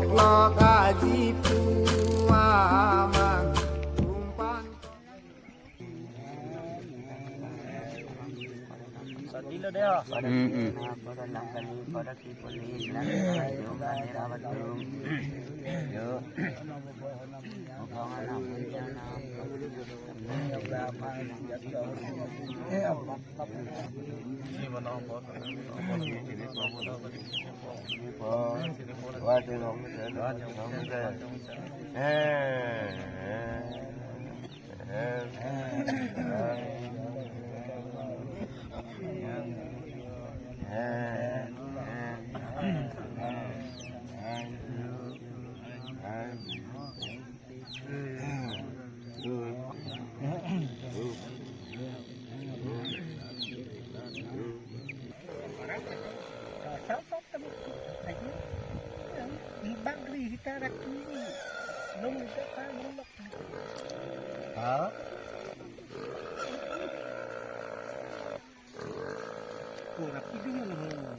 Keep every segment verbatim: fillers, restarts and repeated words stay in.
Lokaji puaman umpan. Hmm, hmm. Bagri hita rakini. Nung hita pa nung lok. Ha? Kurang itu yang ho.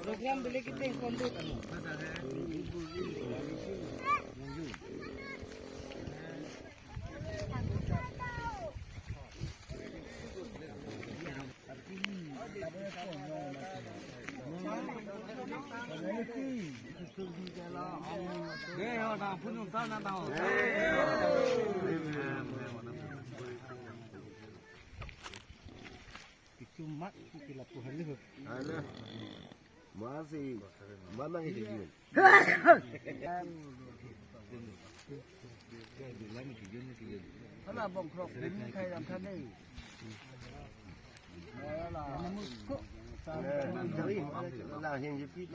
Program boleh kita kontak. Cuma kita lakukan dulu. Halo. Masih mana ini? Hala bongkrok ini kayak yang tadi. Lah yang jepit.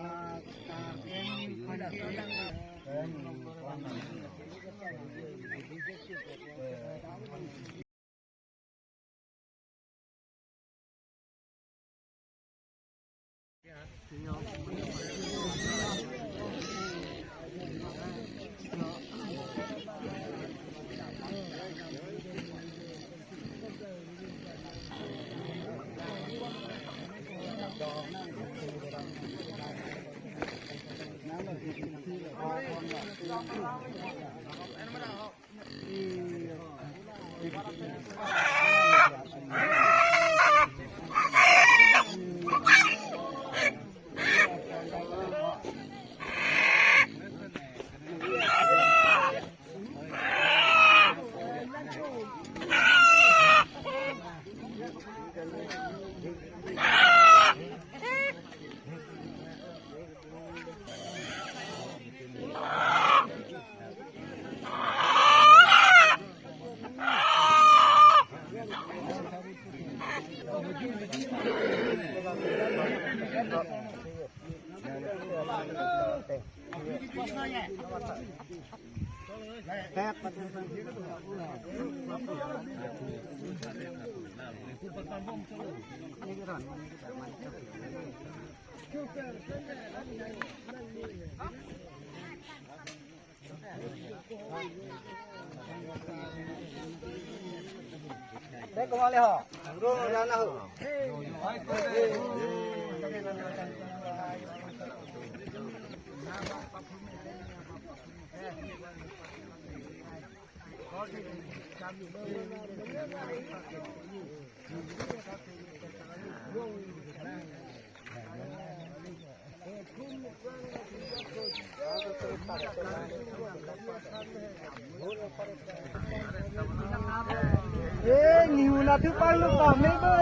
Eh, nihu na thu parlo kame bo.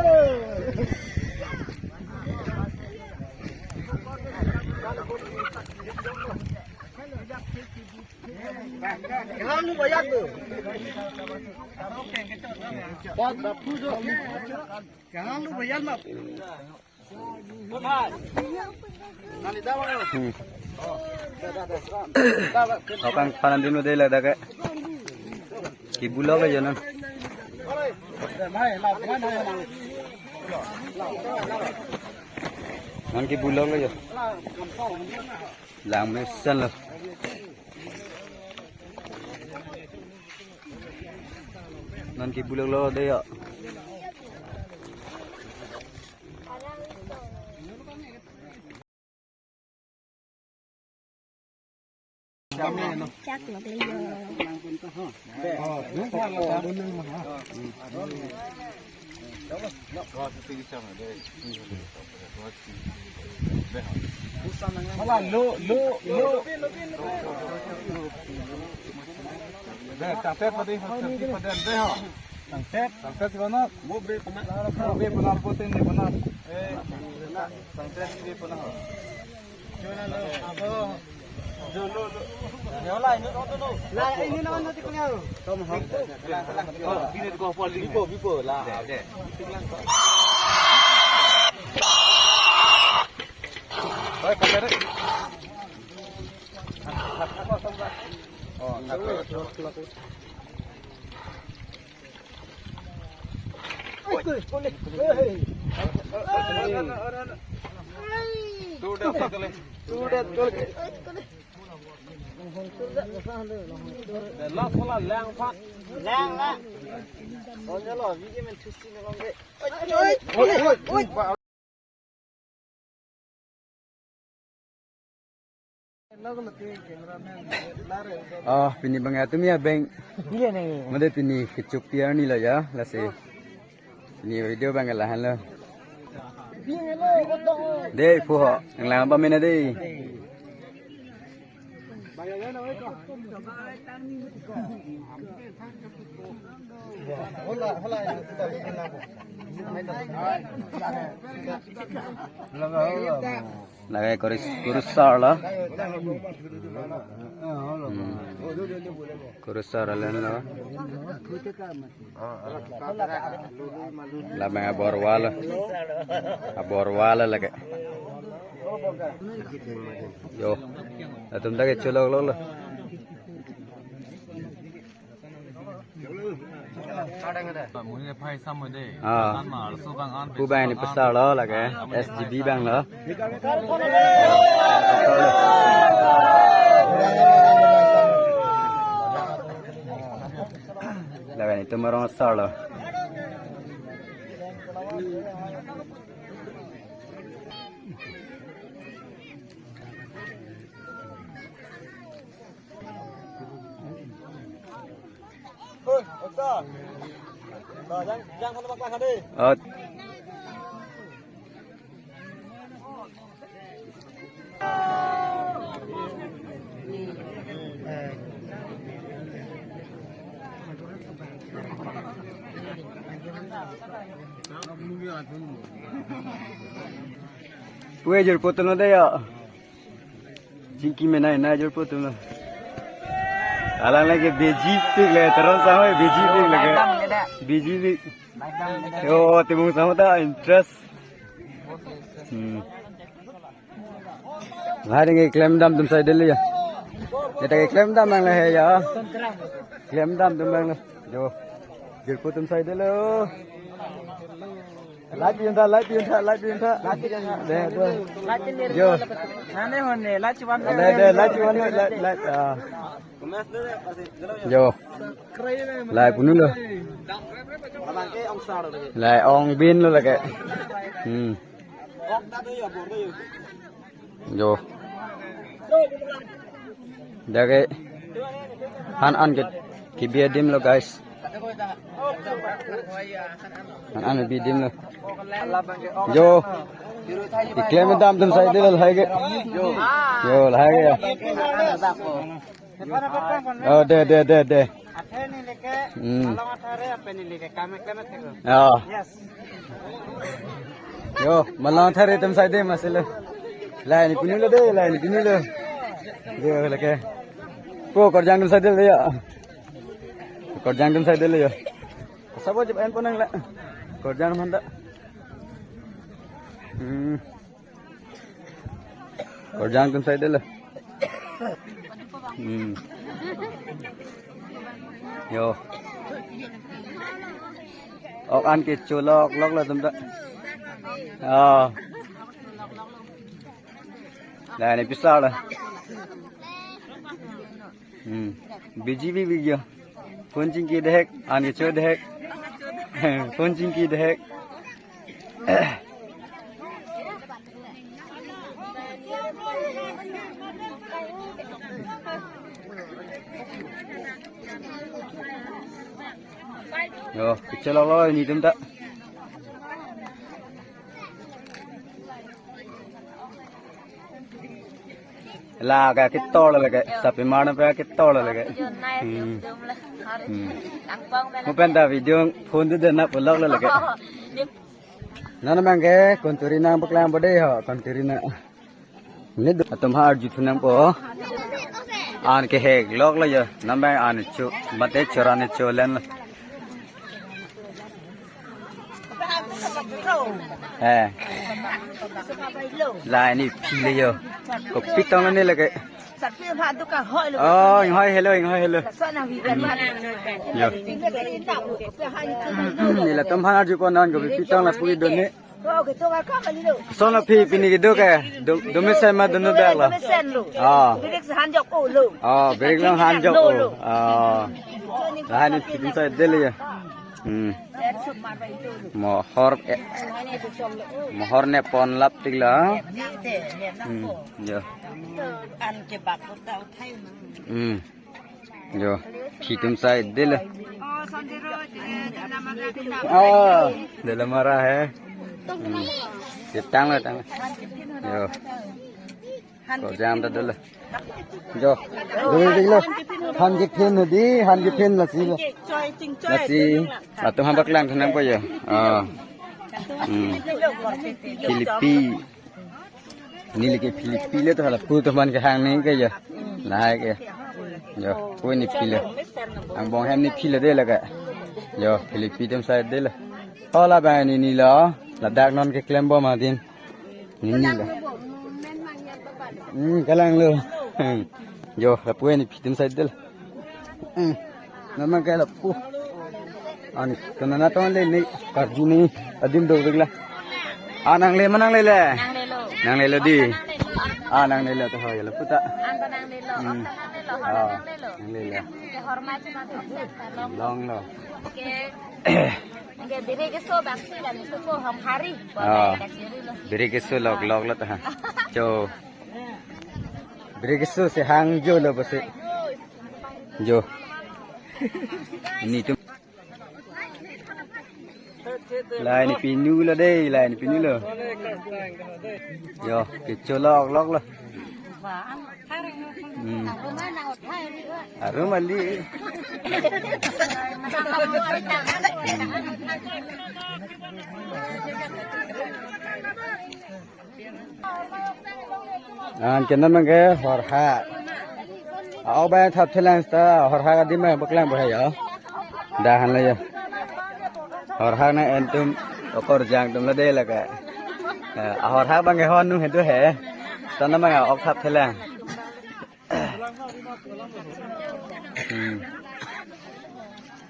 Kehang lu bayat tu. Pot baphu jo. Kehang lu bayat ma. Hmm. Apang panan din udah ada ke. Kibulok aja non. Non kibulok aja. Lang mesen lo. Non kibulok lo dei ya. Hala, lo, lo, lo. Deh, tangtet padi, tangtet padi, deh, ho. Tangtet, tangtet, si mana? Bo be puna. Bo be puna, bo tin di puna. Eh, tangtet, be puna, ho. Oh, pini bang atum ya bang. Iya nih. Made pini kechuk tiar ni lo ya, lasi. Pini video bang lahan lo. Dei, puho, yang lahan apa mina dei? Lake kurus, kurus sar lo. Hmm. Kurus sar lo. Labang abor wal. Abor wal lake. Yo. Latum ta kecholok lo lo. Ah. Pu bang ni pesa lo lake. S G B bang lo. Lake ni tum arong sar lo. Ot. Pu ejor poto no dei ya. Chingki menai na ejor poto no. Alang lake bejipik le, Teron sang hoi bejipik lake. Bejipik. Yo, timung sang ta interest. Hmm. Lahai ding keklem dam atum saidelo ya. Kita keklem dam nang lahai ya. Keklem dam atum bang lo. Yo. Jirpo atum saidelo. Light pi-un tha, light pi-un tha, light pi-un tha. Deh, deh. Yo. Nane hone, light chuan. Deh, deh, light chuan, light, light. Ah. Yo. Lahai punu lo. Lahai ong bin lo lake. Hmm. Yo. Dak ke han an ke kebi adim lo, guys. Han an kebi adim lo. Yo. Keklem dam atum saidelo lahai ke. Yo, lahai ke ya. Oh, deh, deh, deh, deh. Athe neli ke, hmm. Malong athare ape neli ke, kam keklem thek lo. Oh. Yes. Yo, malong athare atum saide masile. Lahai ni punu lo dei, lahai ni punu lo. Yo, lake. Po, Korjang atum saidelo ya. Korjang atum saidelo ya. Sabo jep en ponang la. Korjang manda. Hmm. Korjang atum saidelo. Hmm. Yo. Ok an kecholok lok lo atum ta. Ah. Lahai ni pesa lo. Hmm. Biji bi biji. Phone chingki dehek, an kecho dehek. Phone chingki dehek. Yo, kechelok lo netum ta. La ke ketor lake, sapi marna pe ketor lake. Hmm. Hmm. Mo pen ta video phone tu dena pulok lake. Nana mangke konturi nangpaklang bode ho, konturi na. Netum ha arju thu nangpo. An ke hek lok lo yo. Nambang an chu. Mate choran cho len lo. Eh. La ni phi le yo. Kopi tong ni lake. Oh, inghoi helo, inghoi helo. Yo. Neli latum ha arju ko non kopi tong lapu kedo ni. Son aphi pini kedo ke, do, do mesen ma dono dak lo. Mesen lo. Ah. Birik se han jok o lo. Ah, birik long han jok o. Ah. Lahai ni phi atum sai dele ya. Hmm. Mohor, eh, mohor ne pon lap tik la. Hmm, yo. Hmm. Yo, phi atum sai dele. Oh, dele mara hai. Hmm. Yo, tang la, tang la. Yo. Ko jam ta dele. Yo. Dele dele. Han kephin di, han kephin lasi la. Lasi. Latum ha paklang thu nangpo yo. Ah. Hmm. Philipi. Neli ke Philipi le to hala pu to man ke hang ni ke ya. Lahai ke. Yo, pu ni phi le. Angbong hem ni phi le dele ke. Yo, Philipi atum sai dele. Hola bang ni ni lo. Ladak non keklem bom adim. Ni ni lo. Hmm, kalang lo. Hmm. Yo, lapu ni phi atum sai dele. Hmm. Nana mangke lapu. An, kenana tong le ni, karju ni, adim do bigla. Ah, nangle ma nanglele? Nanglelo. Nanglelo di. Nanglelo. Ah, nanglelo to ho, ya lapu ta. An ta nanglelo, hmm, an ta nanglelo, ah, nanglelo. Nanglelo. Ke horma cuma tu, long lo. Ke, ke biri ke so bangsi dan so ko hong hari. Ah. Biri ke so lok lok lo ta. Cho. Biri ke so se hang jo lo basi. Jo. Netum. Lahai ni pinu lo dei, lahai ni pinu lo. Yo, kechelok lok lo. Hmm. Arum ali. Hmm. An ke nana mangke horhak. Au bai thap thelang ta horhak adim paklang bo hai yo. Dak han le yo. Horhak na netum okorjang atum lo dele ke. Eh, horhak bang ke hon nu hedu he. Ta nana mangke ok thap thelang. Hmm.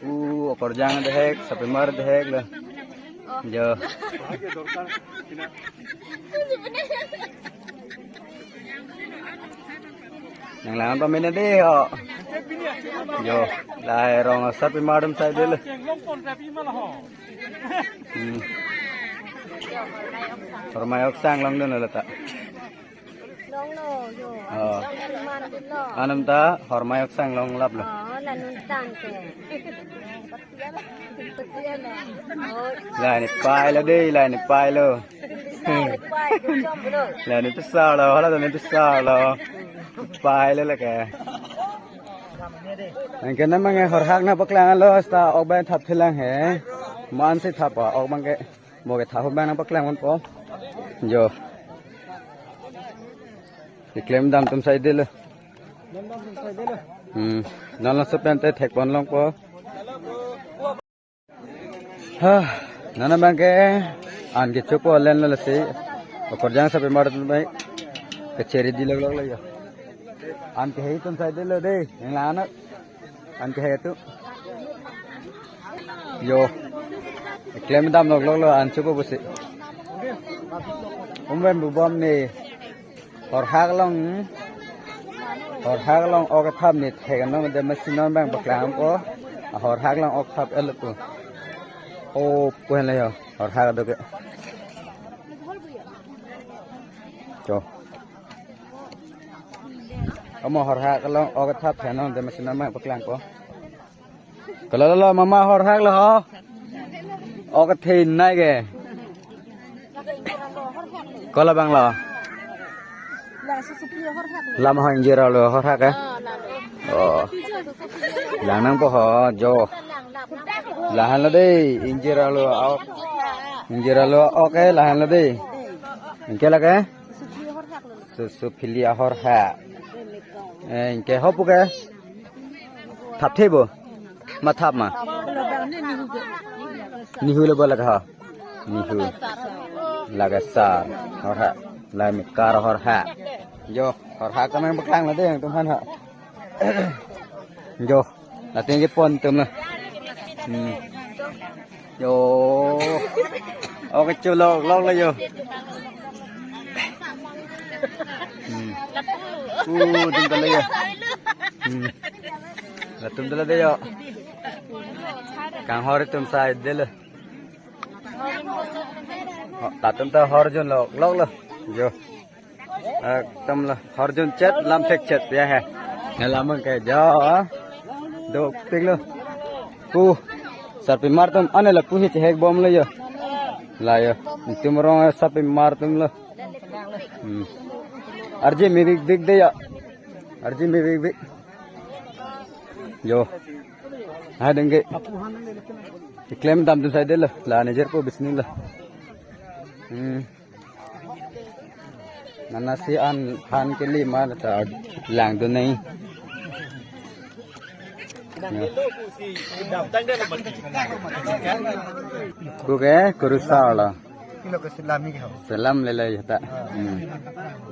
Uh, okorjang dehek, sapimar dehek lo. Jo. Nanglang pamena dei ho. Jo, lahai rong sapimar atum sai dele. Hmm. Hormai oksang longdun lo ta. Longlo, yo. Oh. Longlo man dun lo. Anam ta hormai oksang long lap lo. Oh, la nun tan ke. Patiya lo. Oh. Lahai ni pai lo dei, lahai ni pai lo. Lahai ni pai, dun chom lo. Lahai ni pisa lo, hala ni pisa lo. Pai lo lake. Anke nana mangke horhak na paklang lo, ta ok bai thap thelang he. Man si thap a, ok bang ke. Mo ke thahu bang nangpaklang ponpo. Jo. Keklem dam atum sai dele. Hmm. Non laso pen te thek pon longpo. Ha. Nana mangke an kechopo len lo lasi. Okorjang sapimar atum bai. Kecheri di lok lok lo yo. An kehei atum sai dele dei. Nanglang na. An kehei atum. Yo. Keklem dam lok lok lo an chopo pusi. Umben bubom ni. Horhak long. Horhak long ok thap ni thek nong de masi non bang paklang po. Horhak long ok thap el po. O pu hen le yo. Horhak do ke. Cho. Amo horhak long ok thap hen nong de masi non bang paklang po. Kalala mama horhak lo ho. Ok, thin nai ke. Kola bang lo. Lam ho ingjir arlo horhak ke. Oh. Lang nangpo ho jo. Lahan lo dei ingjir arlo ok. Ingjir arlo ok ke lahan lo dei. Anke lake. Susu phili ahorhak. Eh, anke ho pu ke. Thap the bo. Ma thap ma. Nihu le bo lake ha. Nihu. Lake sar. Horhak. La mekar horhak. Jo, horhak kemang paklang la dei nangtum aphan ha. Jo. Latum ke pon atum lo. Hmm. Jo. Ok, cholok lok lo jo. Hmm. Uh, atum ta le jo. Hmm. Latum ta le dei jo. Kanghor atum sai dei lo. Ho, latum ta horjun lok lok lo. Jo. Ekdom lo, horjun chet, lam thek chet ya he. Ne lam ke jo. Dopik lo. Pu. Sarpimar atum ane lapu hi chehek bom lo jo. La jo. Itum rong sarpimar atum lo. Hmm. Arje me bik bik dei jo. Arje me bik bik. Jo. Hai dengke. Keklem dam atum sai dei lo. La ne jirpo bisni lo. Hmm. Nana si an phan keli ma ta langdun nai. Pu ke kurusar lo. Kilo ke selam ke ho. Selam le le ta. Hmm.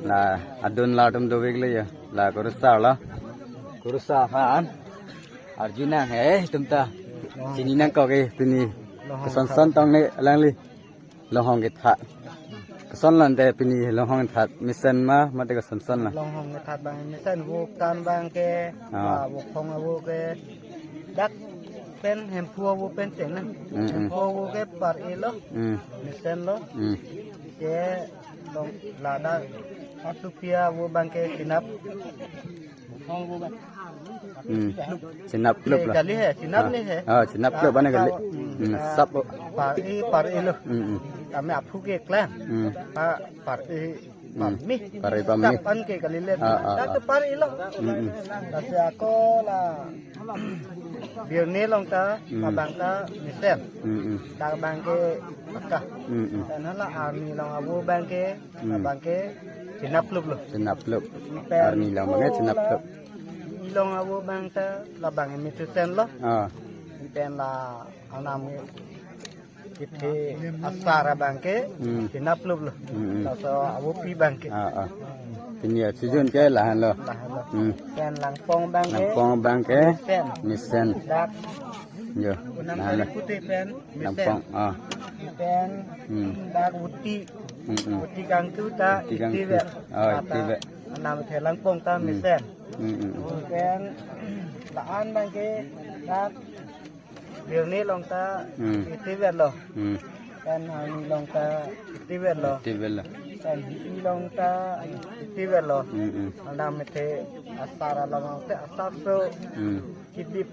La adun latum dovik le jo. La kurusar lo. Kurusar aphan. Arjuna he atum ta. Chini nangkok ke pini. Koson son tong ne alangli. Longhong kethat. Koson lo ante pini longhong kethat mesen ma mate koson son lo. Longhong kethat abang mesen, vok tan abang ke, ah, ba vok phong avo ke dak pen Hemphu avo pen cheng na. Mm, mm. Hemphu avo ke par-e lo. Mm. Mesen lo. Mm. Ke long ladak Atupia avo abang ke chenap. Hmm. Chenap plup lo. Kali he, chenap ni he. Ah, chenap plup ane kali. Hmm, sap lo. Par-e, par-e lo. Hmm, hmm. Kami aphu ke klang. Hmm. Pa, par-e, hmm, pami. Par-e pami. Sap an ke kali le. Ah, ah, ah. Dak par-e lo. Hmm, hmm. Kasi ako la Birni along ta, hmm, abang ta mesen. Hmm, hmm. Dak abang ke paka. Hmm, hmm. Dan hala arni along avo abang ke, hmm, abang ke chenap plup lo. Chenap plup. Pen arni along abang ke chenap plup. Along avo abang ta labang mesen lo. Ah. Pen la anam kethe asar abang ke, hmm, chenap plup lo. Hmm, hmm. Laso avopi abang ke. Ah, ah. Pini ya, chejun ke lahan lo. Lahan lo. Hmm. Pen Langpong abang ke. Langpong abang ke. Mesen. Mesen. Dak. Jo. Unam lahan lo. Kali pute pen. Mesen. Langpong. Ah. Pen. Hmm. Dak Uti. Hmm, hmm. Uti Kangtu ta. Uti Kangtu. Iti vet. Oh, iti vet. Anam the Langpong ta, hmm, mesen. Hmm, hmm, hmm. Pen la-an abang ke. Dak Birni along ta, hmm, iti vet lo. Hmm. Pen arni along ta iti vet lo. Iti vet lo. Pen hi along ta iti vet lo. Hmm, hmm. Anam methe asar along te asar so. Hmm. Kedip.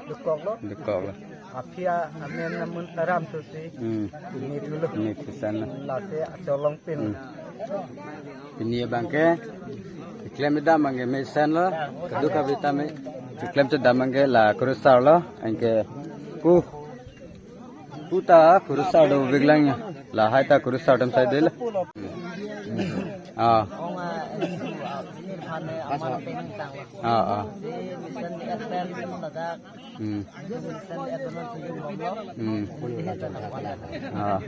Dokok lo. Dokok lo. Aphi amen namun taram so si. Hmm. Ini dulu. Ini tusan lo. Lasi acholong pin. Hmm. Pini abang ke, keklem kedam abang ke mesen lo, keduk kavita me, keklem kedam abang ke la kurusar lo, anke pu, pu ta kurusar dovik lang ya, lahai ta kurusar atum sai dei lo. Ah. Ah, ah. Hmm. Hmm. Ah,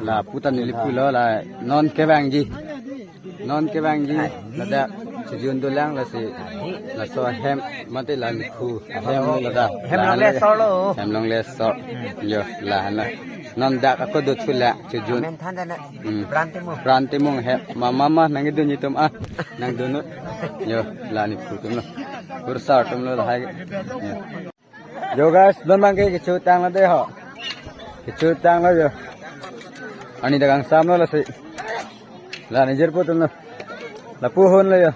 lapu ta neli pulo la non kevangji. Non kevangji ladak chejun dolang lasi laso hem mate la nikhu hem lo ladak. Hem longle sor lo. Hem longle sor. Jo, lahan lo. Non dak ako dothu la chejun. Amen than dana. Hmm. Pran Timung. Pran Timung hem. Mama ma nangkedun itum ah. Nangdunut. Jo, la nikhu atum lo. Kurusar atum lo lahai. Jo. Jo guys, non abang ke kecho tang lo dei ho. Kecho tang lo jo. Arni dak kangsam lo lasi. La ne jirpo atum lo. Lapu hon lo jo.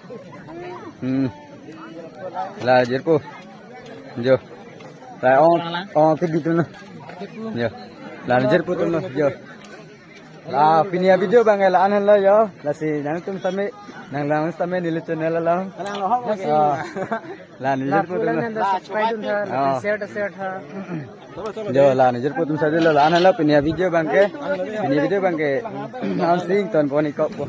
Hmm. La jirpo. Jo. Lai ong, ong ke di atum lo. Yo. La nijirpo atum lo. Yo. La pini avideo abang ke la-an henlo yo. Lasi nangtum tame, nang lang tame neli channel along. Kalang lo hok lasi. Ah. La nijirpo atum lo. Nang subscribe dun tha, ah, share ta share tha. Yo, la nijirpo atum sadi lo, la-an henlo pini avideo abang ke. Pini avideo abang ke. Am sing ton poni kok po.